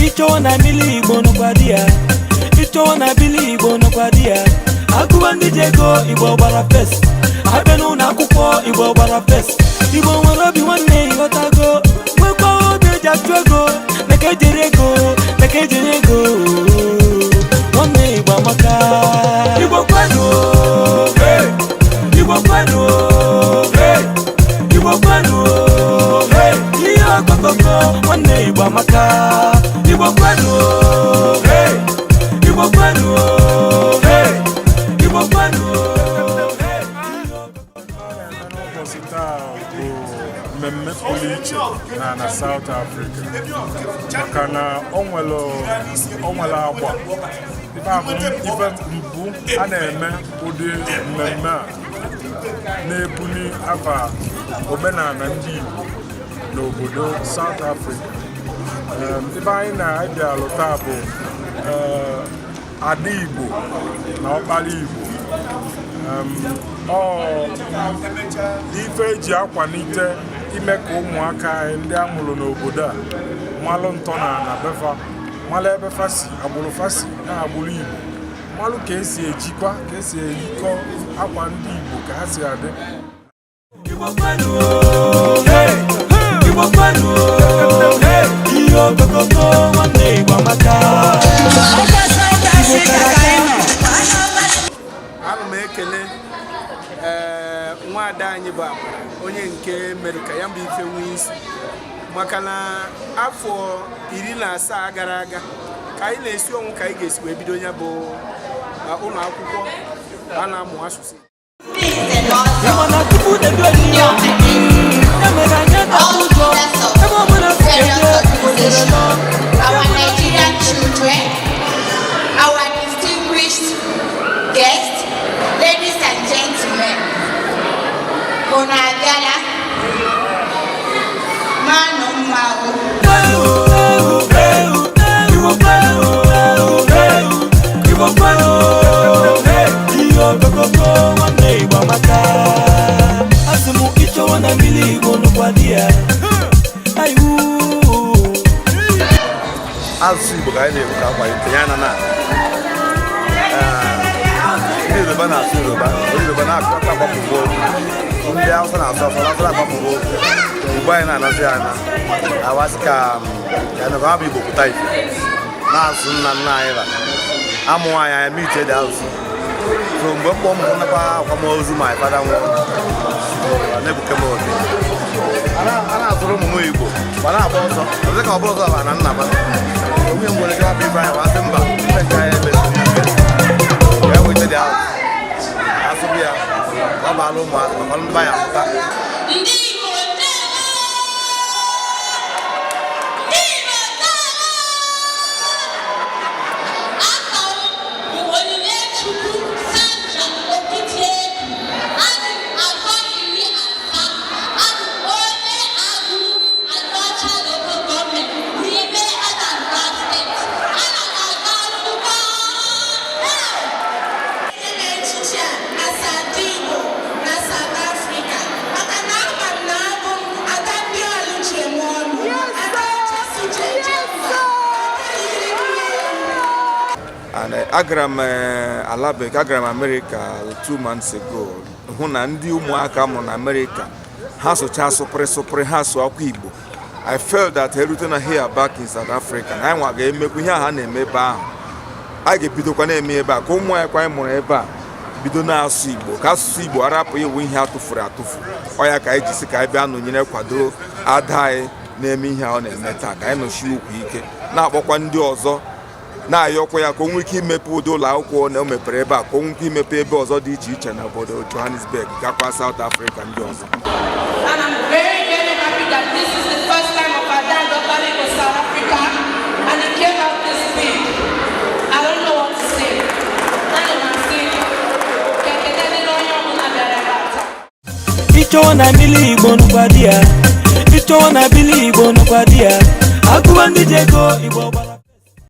Ịchọwa na mmiri Igbo nọkwa di ya. Ịchọwa na bili Igbo nọkwa di ya. Agụba ndị ji ego, Igbo gbara first. Abịa n'ụlọ akwụkwọ, Igbo gbara first. Igbo nwere obi nwanne, ịghọtago? Nwekwa obi eji achụ ego, maka ejere ego, maka ejere ego. Nwanne, Igbo amaka. Igbo kwenu, hey! Igbo kwenu, hey! Igbo kwenu, hey! Ihe okokoko, nwanne, Igbo amaka. Igbo kwenu, hey! Igbo kwenu, hey! Igbo kwenu, hey! N'ụbọchị taa bụ mmemme pụrụ iche na South Africa, maka na o nwere agba. Ife a bụ ife mbụ a na-eme ụdị mmemme a na-ebuli afa omenala ndị Igbo n'obodo South Africa. Ife anyị na-abịa alụ taa bụ Ada Igbo na Ọkpara Igbo. Ọ ife eji akwalite ime ka ụmụaka anyị ndị a mụrụ n'obodo a malụ ntọala befa, malụ ebe fasi, agbụrụ fasi na agbụrụ Igbo, malụ ka esi ejikwa, ka esi eyikọ akwa ndị Igbo, ka ha si adị. Igbo kwenu, hey! Igbo kwenu, hey! Ihe okokoko, nwanne, Igbo amaka. Ọkwa South Africa ka anyị nọ. Ana m ekele nwaada anyị bụ Amara, onye nke mere ka ya bụ ife nwee isi, maka na afọ 17 gara aga ka anyị na-esi ọnwụ ka anyị ga-esi wee bido ya bụ ụlọ akwụkwọ a na-amụ asụsụ. Ịma na Chukwu na-edu anyị, ya mere anyị atapụ ụjọ ebe ọ bụla si eje obodo nọ. Our Nigerian children, our distinguished guests, ladies and gentlemen, unu abịala, manụ mma o. Igbo kwenu, Igbo kwenu, ihe okokoko, nwanne, Igbo amaka. Asị m, ịchọwa na mmiri Igbo nụkwa di ya ayiwu. Asụsụ Igbo ka anyị na-ekwu ka akwalite ya na ndị Yoruba na-asụ Yoruba, onye Yoruba na-akụ aka agbapụgo okwu, ndị Hausa na-asụ Hausa, Hausa na-agbapụgo okwu. Igbo anyị na-anazi ana awasị ka ya na ka bụ Igbo pụta ife na-asụ nna nna anyị ra amụ anyị anya mitie dị asụsụ. So mgbe mkpọ m nakwa akwamozu my father nwụrụ na-ebuke m obi, a na-asụrụ ụmụ m Igbo ma na-agba ọsọ ọzọ ka ọ bụrụ ọzọ na nna m onye m nwere ike hapụ ife anyị wasị mba, ife nke anyị emeziri ya weta dị ahụ asụbụ ya ka ọ baala ụmụazị maka ndị be anyị apụta. Ndị Igbo, ndewo! Ndị Igbo, ndewo! Aha m bụ Onyinye-Chukwu Sandra Okwutiegwu. Adị m afọ 70. Abụ m onye Agụ Anaọcha Local Government n'ime Anambra Steeti. Ana m aga akwụkwọ. Echichi a asa Igbo na South Africa, maka na ama m na abụ m ada ndị ọlụ ji eme ọnụ, ada Jesu ji eje mba, ada yiri nne. And agara m ala bekee, agara m Amerịka 2 months ago, hụ na ndị ụmụaka mụrụ na Amerịka ha sụcha sụpịrị sụpịrị, ha sụ akwa Igbo. I felt that erute na here, back in South Africa, na anyị nwa ga-emekwa ihe a ha na-eme ebe ahụ. A ga-ebidokwa na-eme ebe a ka ụmụ anyị kwa anyị mụrụ ebe a bido na-asụ Igbo, ka asụsụ Igbo arapụ iwu ihe atụfuru atụfu. Ọ ya ka anyị ji sị ka anyị bịa nọnyere, kwado ada anyị na-eme ihe a ọ na-eme taa, ka anyị nọchie ukwu ike, na-akpọkwa ndị ọzọ, na-ayọkwa ya ka o nwee ike imepe ụdị ụlọ akwụkwọ na o mepere ebe a, ka o nwee ike imepe ebe ọzọ dị iche iche na obodo Johannesburg, gakwa South Africa ndị ọzọ. And I'm very, very happy that this is the first time of Ada Okpala South Africa and it came out this big. I don't know what to say. Ana m asị ka ekele dịrị onye ọbụla bịara ebe a taa. Ịchọwa na mmiri Igbo nụkwa di ya. Ịchọwa na bili Igbo nụkwa di ya. Agụba ndị ji ego, Igbo gbara.